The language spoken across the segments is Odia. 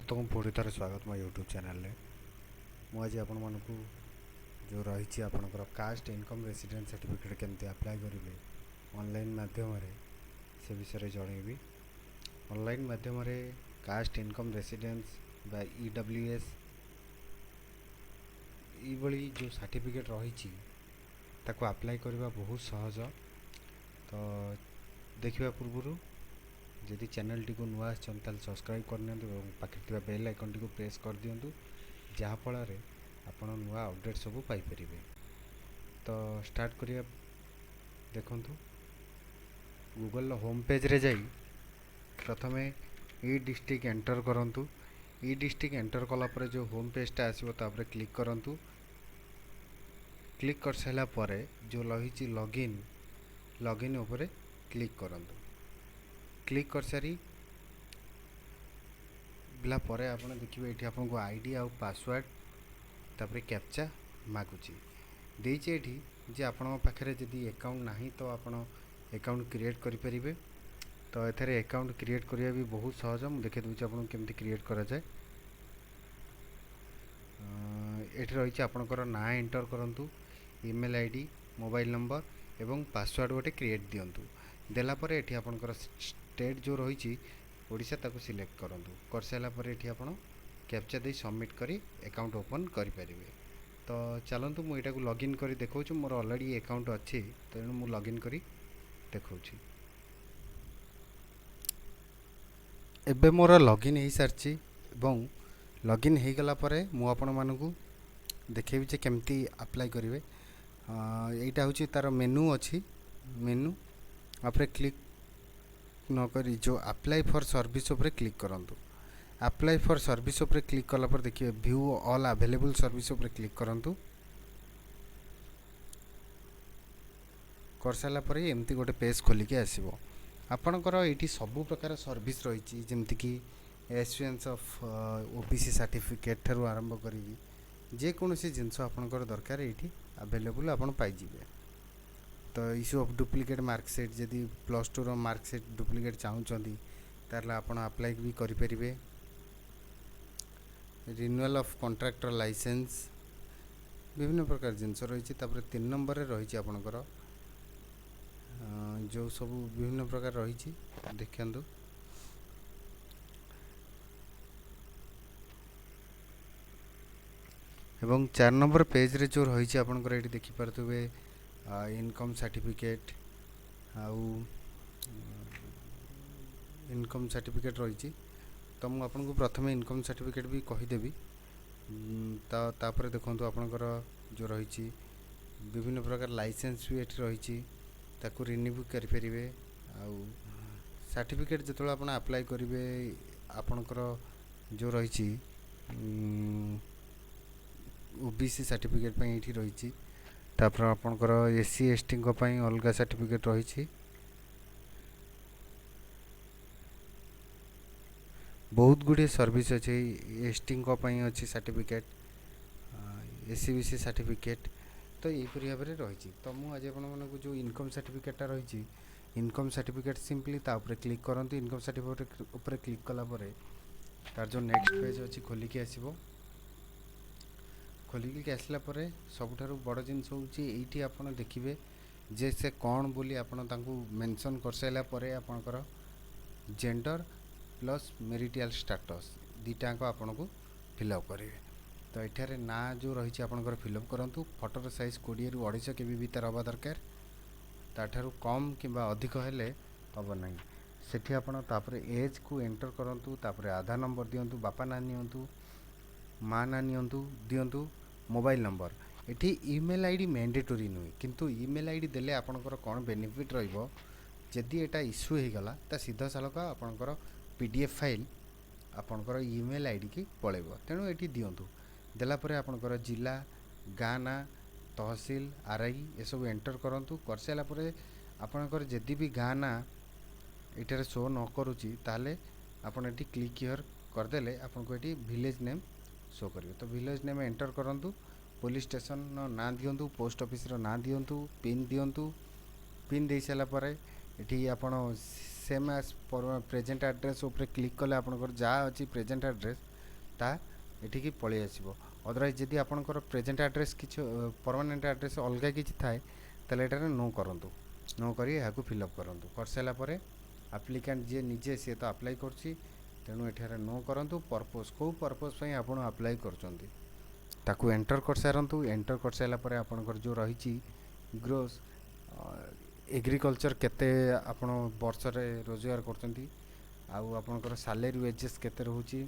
ସମସ୍ତଙ୍କୁ ପୁଣି ଥରେ ସ୍ୱାଗତ ମୋ ୟୁଟ୍ୟୁବ୍ ଚ୍ୟାନେଲ୍ରେ। ମୁଁ ଆଜି ଆପଣମାନଙ୍କୁ ଯେଉଁ ରହିଛି ଆପଣଙ୍କର କାଷ୍ଟ ଇନକମ୍ ରେସିଡେଣ୍ଟ ସାର୍ଟିଫିକେଟ୍ କେମିତି ଆପ୍ଲାଏ କରିବେ ଅନଲାଇନ୍ ମାଧ୍ୟମରେ, ସେ ବିଷୟରେ ଜଣେଇବି। ଅନଲାଇନ୍ ମାଧ୍ୟମରେ କାଷ୍ଟ ଇନକମ୍ ରେସିଡେନ୍ସ ବା EWS ଏଇଭଳି ଯେଉଁ ସାର୍ଟିଫିକେଟ୍ ରହିଛି, ତାକୁ ଆପ୍ଲାଏ କରିବା ବହୁତ ସହଜ। ତ ଦେଖିବା ପୂର୍ବରୁ ଯଦି ଚ୍ୟାନେଲଟିକୁ ନୂଆ ଆସିଛନ୍ତି, ତାହେଲେ ସବସ୍କ୍ରାଇବ୍ କରିନିଅନ୍ତୁ ଏବଂ ପାଖରେ ଥିବା ବେଲ୍ ଆଇକନ୍ଟିକୁ ପ୍ରେସ୍ କରିଦିଅନ୍ତୁ, ଯାହାଫଳରେ ଆପଣ ନୂଆ ଅପଡ଼େଟ୍ ସବୁ ପାଇପାରିବେ। ତ ଷ୍ଟାର୍ଟ କରିବା। ଦେଖନ୍ତୁ, ଗୁଗଲର ହୋମ୍ ପେଜ୍ରେ ଯାଇ ପ୍ରଥମେ ଇ ଡିଷ୍ଟ୍ରିକ୍ଟ ଏଣ୍ଟର କରନ୍ତୁ। ଇ ଡିଷ୍ଟ୍ରିକ୍ଟ ଏଣ୍ଟର କଲା ପରେ ଯେଉଁ ହୋମ୍ ପେଜ୍ଟା ଆସିବ, ତାପରେ କ୍ଲିକ୍ କରନ୍ତୁ। କ୍ଲିକ୍ କରିସାରିଲା ପରେ ଯେଉଁ ରହିଛି ଲଗ୍ଇନ୍, ଲଗ୍ଇନ୍ ଉପରେ କ୍ଲିକ୍ କରନ୍ତୁ। କ୍ଲିକ୍ କରିସାରି ହେଲା ପରେ ଆପଣ ଦେଖିବେ, ଏଇଠି ଆପଣଙ୍କୁ ID ଆଉ ପାସୱାର୍ଡ଼, ତାପରେ କ୍ୟାପଚା ମାଗୁଛି। ଦେଇଛି ଏଠି ଯେ ଆପଣଙ୍କ ପାଖରେ ଯଦି ଆକାଉଣ୍ଟ ନାହିଁ, ତ ଆପଣ ଆକାଉଣ୍ଟ କ୍ରିଏଟ୍ କରିପାରିବେ। ତ ଏଥିରେ ଆକାଉଣ୍ଟ କ୍ରିଏଟ୍ କରିବା ବି ବହୁତ ସହଜ। ମୁଁ ଦେଖାଇ ଦେଉଛି ଆପଣଙ୍କୁ କେମିତି କ୍ରିଏଟ୍ କରାଯାଏ। ଏଠି ରହିଛି, ଆପଣଙ୍କର ନାଁ ଏଣ୍ଟର କରନ୍ତୁ, ଇମେଲ୍ ID, mobile number ଏବଂ ପାସୱାର୍ଡ଼ ଗୋଟେ କ୍ରିଏଟ୍ ଦିଅନ୍ତୁ। ଦେଲା ପରେ ଏଠି ଆପଣଙ୍କର ଷ୍ଟେଟ୍ ଯେଉଁ ରହିଛି ଓଡ଼ିଶା, ତାକୁ ସିଲେକ୍ଟ କରନ୍ତୁ। କରିସାରିଲା ପରେ ଏଠି ଆପଣ କ୍ୟାପଚା ଦେଇ ସବମିଟ୍ କରି ଆକାଉଣ୍ଟ ଓପନ୍ କରିପାରିବେ। ତ ଚାଲନ୍ତୁ, ମୁଁ ଏଇଟାକୁ ଲଗ୍ଇନ୍ କରି ଦେଖାଉଛି। ମୋର ଅଲରେଡ଼ି ଆକାଉଣ୍ଟ ଅଛି, ତେଣୁ ମୁଁ ଲଗ୍ଇନ୍ କରି ଦେଖାଉଛି। ଏବେ ମୋର ଲଗ୍ଇନ୍ ହେଇସାରିଛି ଏବଂ ଲଗ୍ଇନ୍ ହେଇଗଲା ପରେ ମୁଁ ଆପଣମାନଙ୍କୁ ଦେଖେଇବି ଯେ କେମିତି ଆପ୍ଲାଏ କରିବେ। ଏଇଟା ହେଉଛି ତା'ର ମେନୁ ଅଛି। ମେନୁ ଉପରେ କ୍ଲିକ୍ ନ କରି ଯେଉଁ ଆପ୍ଲାଏ ଫର୍ ସର୍ଭିସ୍ ଉପରେ କ୍ଲିକ୍ କରନ୍ତୁ। ଆପ୍ଲାଏ ଫର୍ ସର୍ଭିସ୍ ଉପରେ କ୍ଲିକ୍ କଲା ପରେ ଦେଖିବେ, ଭ୍ୟୁ ଅଲ୍ ଆଭେଲେବୁଲ୍ ସର୍ଭିସ୍ ଉପରେ କ୍ଲିକ୍ କରନ୍ତୁ। କରିସାରିଲା ପରେ ଏମିତି ଗୋଟେ ପେଜ୍ ଖୋଲିକି ଆସିବ। ଆପଣଙ୍କର ଏଇଠି ସବୁ ପ୍ରକାର ସର୍ଭିସ୍ ରହିଛି, ଯେମିତିକି ଇସ୍ୟୁଏନ୍ସ ଅଫ୍ OBC certificate ଠାରୁ ଆରମ୍ଭ କରିକି ଯେକୌଣସି ଜିନିଷ ଆପଣଙ୍କର ଦରକାର, ଏଇଠି ଆଭେଲେବୁଲ୍ ଆପଣ ପାଇଯିବେ। ତ ଇସ୍ୟୁ ଅଫ୍ ଡୁପ୍ଲିକେଟ୍ ମାର୍କସିଟ୍, ଯଦି +2ର ମାର୍କସିଟ୍ ଡୁପ୍ଲିକେଟ୍ ଚାହୁଁଛନ୍ତି, ତାହେଲେ ଆପଣ ଆପ୍ଲାଏ ବି କରିପାରିବେ। ରିନ୍ୟୁଆଲ୍ ଅଫ୍ କଣ୍ଟ୍ରାକ୍ଟର ଲାଇସେନ୍ସ, ବିଭିନ୍ନ ପ୍ରକାର ଜିନିଷ ରହିଛି। ତାପରେ 3 ନମ୍ବରରେ ରହିଛି ଆପଣଙ୍କର ଯେଉଁ ସବୁ ବିଭିନ୍ନ ପ୍ରକାର ରହିଛି, ଦେଖନ୍ତୁ। ଏବଂ 4 ନମ୍ବର ପେଜ୍ରେ ଯେଉଁ ରହିଛି ଆପଣଙ୍କର, ଏଇଠି ଦେଖିପାରୁଥିବେ ଇନକମ୍ ସାର୍ଟିଫିକେଟ୍ ଆଉ ଇନକମ୍ ସାର୍ଟିଫିକେଟ୍ ରହିଛି। ତ ମୁଁ ଆପଣଙ୍କୁ ପ୍ରଥମେ ଇନକମ୍ ସାର୍ଟିଫିକେଟ୍ ବି କହିଦେବି। ତ ତାପରେ ଦେଖନ୍ତୁ, ଆପଣଙ୍କର ଯେଉଁ ରହିଛି ବିଭିନ୍ନ ପ୍ରକାର ଲାଇସେନ୍ସ ବି ଏଠି ରହିଛି, ତାକୁ ରିନ୍ୟୁ କରିପାରିବେ। ଆଉ ସାର୍ଟିଫିକେଟ୍ ଯେତେବେଳେ ଆପଣ ଆପ୍ଲାଏ କରିବେ, ଆପଣଙ୍କର ଯେଉଁ ରହିଛି OBC certificate ପାଇଁ ଏଇଠି ରହିଛି। ତାପରେ ଆପଣଙ୍କର SC STଙ୍କ ପାଇଁ ଅଲଗା ସାର୍ଟିଫିକେଟ୍ ରହିଛି। ବହୁତ ଗୁଡ଼ିଏ ସର୍ଭିସ୍ ଅଛି। STଙ୍କ ପାଇଁ ଅଛି ସାର୍ଟିଫିକେଟ୍, SEBC certificate, ତ ଏହିପରି ଭାବରେ ରହିଛି। ତ ମୁଁ ଆଜି ଆପଣମାନଙ୍କୁ ଯେଉଁ ଇନକମ୍ ସାର୍ଟିଫିକେଟ୍ଟା ରହିଛି, ଇନକମ୍ ସାର୍ଟିଫିକେଟ୍, ସିମ୍ପଲି ତା ଉପରେ କ୍ଲିକ୍ କରନ୍ତୁ। ଇନକମ୍ ସାର୍ଟିଫିକେଟ୍ ଉପରେ କ୍ଲିକ୍ କଲା ପରେ ତାର ଯେଉଁ ନେକ୍ସଟ ପେଜ୍ ଅଛି, ଖୋଲିକି ଆସିବ। ଖୋଲିକି ଆସିଲା ପରେ ସବୁଠାରୁ ବଡ଼ ଜିନିଷ ହେଉଛି, ଏଇଠି ଆପଣ ଦେଖିବେ ଯେ ସେ କ'ଣ ବୋଲି ଆପଣ ତାଙ୍କୁ ମେନସନ୍ କରିସାରିଲା ପରେ ଆପଣଙ୍କର ଜେଣ୍ଡର ପ୍ଲସ୍ ମେରିଟିଆଲ୍ ଷ୍ଟାଟସ୍ ଦୁଇଟାଙ୍କ ଆପଣଙ୍କୁ ଫିଲ୍ଅପ୍ କରିବେ। ତ ଏଠାରେ ନାଁ ଯେଉଁ ରହିଛି ଆପଣଙ୍କର, ଫିଲ୍ଅପ୍ କରନ୍ତୁ। ଫଟୋର ସାଇଜ୍ 20ରୁ 250 KB ଭିତରେ ହେବା ଦରକାର। ତାଠାରୁ କମ୍ କିମ୍ବା ଅଧିକ ହେଲେ ହେବ ନାହିଁ। ସେଠି ଆପଣ ତାପରେ ଏଜ୍କୁ ଏଣ୍ଟର କରନ୍ତୁ। ତାପରେ ଆଧାର ନମ୍ବର ଦିଅନ୍ତୁ, ବାପା ନାଁ ନିଅନ୍ତୁ, ମା ନାଁ ନିଅନ୍ତୁ, ଦିଅନ୍ତୁ ମୋବାଇଲ୍ ନମ୍ବର। ଏଠି ଇମେଲ୍ ID mandatory ନୁହେଁ, କିନ୍ତୁ ଇମେଲ୍ ID ଦେଲେ ଆପଣଙ୍କର କ'ଣ ବେନିଫିଟ୍ ରହିବ, ଯଦି ଏଇଟା ଇସ୍ୟୁ ହେଇଗଲା, ତା ସିଧାସଳଖ ଆପଣଙ୍କର PDF file ଆପଣଙ୍କର ଇମେଲ୍ ଆଇଡ଼ିକି ପଳେଇବ। ତେଣୁ ଏଠି ଦିଅନ୍ତୁ। ଦେଲା ପରେ ଆପଣଙ୍କର ଜିଲ୍ଲା, ଗାଁ ନାଁ, ତହସିଲ, RI ଏସବୁ ଏଣ୍ଟର କରନ୍ତୁ। କରିସାରିଲା ପରେ ଆପଣଙ୍କର ଯଦି ବି ଗାଁ ନାଁ ଏଠାରେ ଶୋ ନ କରୁଛି, ତାହେଲେ ଆପଣ ଏଠି କ୍ଲିକ୍ here କରିଦେଲେ ଆପଣଙ୍କୁ ଏଠି ଭିଲେଜ୍ ନେମ୍ ଶୋ କରିବ। ତ ଭିଲେଜ୍ ନେମ୍ ଏଣ୍ଟର କରନ୍ତୁ, ପୋଲିସ ଷ୍ଟେସନର ନାଁ ଦିଅନ୍ତୁ, ପୋଷ୍ଟ ଅଫିସର ନାଁ ଦିଅନ୍ତୁ, ପିନ୍ ଦିଅନ୍ତୁ। ପିନ୍ ଦେଇସାରିଲା ପରେ ଏଠି ଆପଣ ସେମ୍ ଆଜ୍ ପ୍ରେଜେଣ୍ଟ ଆଡ୍ରେସ୍ ଉପରେ କ୍ଲିକ୍ କଲେ ଆପଣଙ୍କର ଯାହା ଅଛି ପ୍ରେଜେଣ୍ଟ ଆଡ୍ରେସ୍ ତାହା ଏଠିକି ପଳେଇ ଆସିବ। ଅଦରୱାଇଜ୍ ଯଦି ଆପଣଙ୍କର ପ୍ରେଜେଣ୍ଟ ଆଡ୍ରେସ୍ କିଛି, ପରମାନେଣ୍ଟ ଆଡ୍ରେସ୍ ଅଲଗା କିଛି ଥାଏ, ତାହେଲେ ଏଠାରେ ନୋ କରନ୍ତୁ। ନୋ କରି ଏହାକୁ ଫିଲ୍ଅପ୍ କରନ୍ତୁ। କରିସାରିଲା ପରେ ଆପ୍ଲିକାଣ୍ଟ ଯିଏ ନିଜେ ସିଏ ତ ଆପ୍ଲାଏ କରୁଛି, ତେଣୁ ଏଠାରେ ନୋ କରନ୍ତୁ। ପର୍ପୋଜ୍, କେଉଁ ପର୍ପୋଜ୍ ପାଇଁ ଆପଣ ଆପ୍ଲାଏ କରୁଛନ୍ତି, ତାକୁ ଏଣ୍ଟର କରିସାରନ୍ତୁ। ଏଣ୍ଟର କରିସାରିଲା ପରେ ଆପଣଙ୍କର ଯେଉଁ ରହିଛି ଗ୍ରୋସ୍ ଏଗ୍ରିକଲଚର୍, କେତେ ଆପଣ ବର୍ଷରେ ରୋଜଗାର କରୁଛନ୍ତି, ଆଉ ଆପଣଙ୍କର ସାଲେରୀ ୱେଜେସ୍ କେତେ ରହୁଛି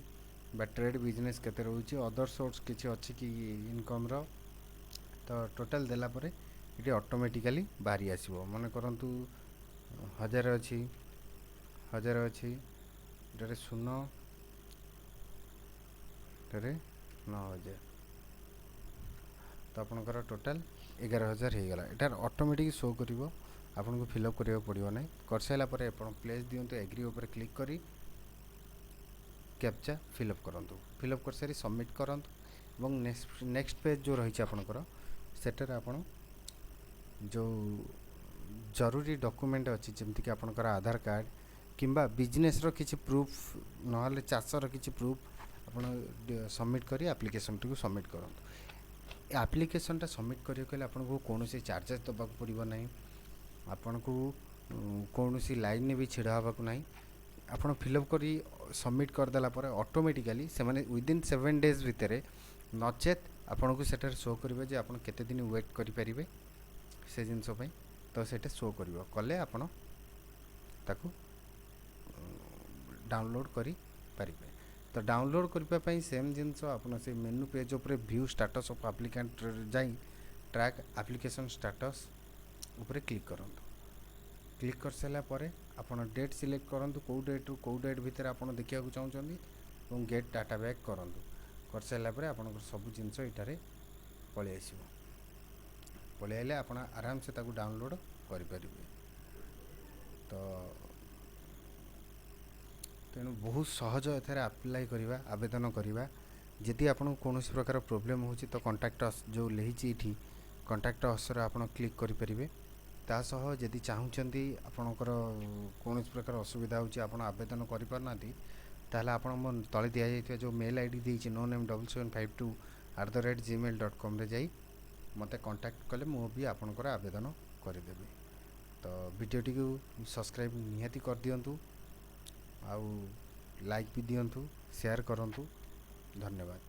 ବା ଟ୍ରେଡ଼୍ ବିଜନେସ୍ କେତେ ରହୁଛି, ଅଦର ସୋର୍ସ କିଛି ଅଛି କି ଇନକମ୍ର, ତ ଟୋଟାଲ୍ ଦେଲା ପରେ ଏଠି ଅଟୋମେଟିକାଲି ବାହାରି ଆସିବ। ମନେ କରନ୍ତୁ 1000 ଅଛି, 1000 ଅଛି, ଏଠାରେ ଶୂନ, ଏଠାରେ 9000, ତ ଆପଣଙ୍କର ଟୋଟାଲ୍ 11,000 ହେଇଗଲା। ଏଠାରେ ଅଟୋମେଟିକ୍ ଶୋ କରିବ, ଆପଣଙ୍କୁ ଫିଲ୍ଅପ୍ କରିବାକୁ ପଡ଼ିବ ନାହିଁ। କରିସାରିଲା ପରେ ଆପଣ ପ୍ଲେସ୍ ଦିଅନ୍ତୁ। ଏଗ୍ରି ଉପରେ କ୍ଲିକ୍ କରି କ୍ୟାପଚା ଫିଲ୍ଅପ୍ କରନ୍ତୁ। ଫିଲ୍ଅପ୍ କରିସାରି ସବମିଟ୍ କରନ୍ତୁ ଏବଂ ନେକ୍ସଟ ପେଜ୍ ଯେଉଁ ରହିଛି ଆପଣଙ୍କର, ସେଠାରେ ଆପଣ ଯେଉଁ ଜରୁରୀ ଡକୁମେଣ୍ଟ ଅଛି, ଯେମିତିକି ଆପଣଙ୍କର ଆଧାର କାର୍ଡ଼ କିମ୍ବା ବିଜନେସ୍ର କିଛି ପ୍ରୁଫ୍, ନହେଲେ ଚାଷର କିଛି ପ୍ରୁଫ୍ ଆପଣ ସବମିଟ୍ କରି ଆପ୍ଲିକେସନ୍ଟିକୁ ସବମିଟ୍ କରନ୍ତୁ। ଏ ଆପ୍ଲିକେସନ୍ଟା ସବମିଟ୍ କରିବାକୁ ହେଲେ ଆପଣଙ୍କୁ କୌଣସି ଚାର୍ଜେସ୍ ଦେବାକୁ ପଡ଼ିବ ନାହିଁ, ଆପଣଙ୍କୁ କୌଣସି ଲାଇନ୍ରେ ବି ଛିଡ଼ା ହେବାକୁ ନାହିଁ। ଆପଣ ଫିଲ୍ଅପ୍ କରି ସବମିଟ୍ କରିଦେଲା ପରେ ଅଟୋମେଟିକାଲି ସେମାନେ ୱିଦିନ୍ 7 ଡେଜ୍ ଭିତରେ, ନଚେତ୍ ଆପଣଙ୍କୁ ସେଠାରେ ଶୋ କରିବ ଯେ ଆପଣ କେତେ ଦିନ ୱେଟ୍ କରିପାରିବେ ସେ ଜିନିଷ ପାଇଁ, ତ ସେଇଟା ଶୋ କରିବ। କଲେ ଆପଣ ତାକୁ ଡାଉନଲୋଡ଼୍ କରିପାରିବେ। ତ ଡାଉନଲୋଡ଼୍ କରିବା ପାଇଁ ସେମ୍ ଜିନିଷ, ଆପଣ ସେଇ ମେନୁ ପେଜ୍ ଉପରେ ଭ୍ୟୁ ଷ୍ଟାଟସ୍ ଅଫ୍ ଆପ୍ଲିକାଣ୍ଟ ଯାଇ ଟ୍ରାକ୍ ଆପ୍ଲିକେସନ୍ ଷ୍ଟାଟସ୍ ଉପରେ କ୍ଲିକ୍ କରନ୍ତୁ। କ୍ଲିକ୍ କରିସାରିଲା ପରେ ଆପଣ ଡେଟ୍ ସିଲେକ୍ଟ କରନ୍ତୁ, କେଉଁ ଡେଟ୍ରୁ କେଉଁ ଡେଟ୍ ଭିତରେ ଆପଣ ଦେଖିବାକୁ ଚାହୁଁଛନ୍ତି ଏବଂ ଗେଟ୍ ଡାଟା ବ୍ୟାକ୍ କରନ୍ତୁ। କରିସାରିଲା ପରେ ଆପଣଙ୍କର ସବୁ ଜିନିଷ ଏଇଠାରେ ପଳେଇ ଆସିବ। ପଳେଇ ଆସିଲେ ଆପଣ ଆରାମସେ ତାକୁ ଡାଉନଲୋଡ଼୍ କରିପାରିବେ। ତ ତେଣୁ ବହୁତ ସହଜ ଏଥିରେ ଆପ୍ଲାଏ କରିବା, ଆବେଦନ କରିବା। ଯଦି ଆପଣଙ୍କୁ କୌଣସି ପ୍ରକାର ପ୍ରୋବ୍ଲେମ୍ ହେଉଛି, ତ କଣ୍ଟାକ୍ଟ ଅସ୍ ଯେଉଁ ଲେଖିଛି ଏଇଠି, କଣ୍ଟାକ୍ଟ ଅସ୍ରେ ଆପଣ କ୍ଲିକ୍ କରିପାରିବେ। ତା ସହ ଯଦି ଚାହୁଁଛନ୍ତି, ଆପଣଙ୍କର କୌଣସି ପ୍ରକାର ଅସୁବିଧା ହେଉଛି, ଆପଣ ଆବେଦନ କରିପାରୁନାହାନ୍ତି, ତାହେଲେ ଆପଣ ମୋ ତଳେ ଦିଆଯାଇଥିବା ଯେଉଁ ମେଲ୍ I D ଦେଇଛି, noname7752@gmail.comରେ ଯାଇ ମୋତେ କଣ୍ଟାକ୍ଟ କଲେ ମୁଁ ବି ଆପଣଙ୍କର ଆବେଦନ କରିଦେବି। ତ ଭିଡ଼ିଓଟିକୁ ସବସ୍କ୍ରାଇବ୍ ନିହାତି କରିଦିଅନ୍ତୁ ଆଉ ଲାଇକ୍ ବି ଦିଅନ୍ତୁ, ସେୟାର କରନ୍ତୁ। ଧନ୍ୟବାଦ।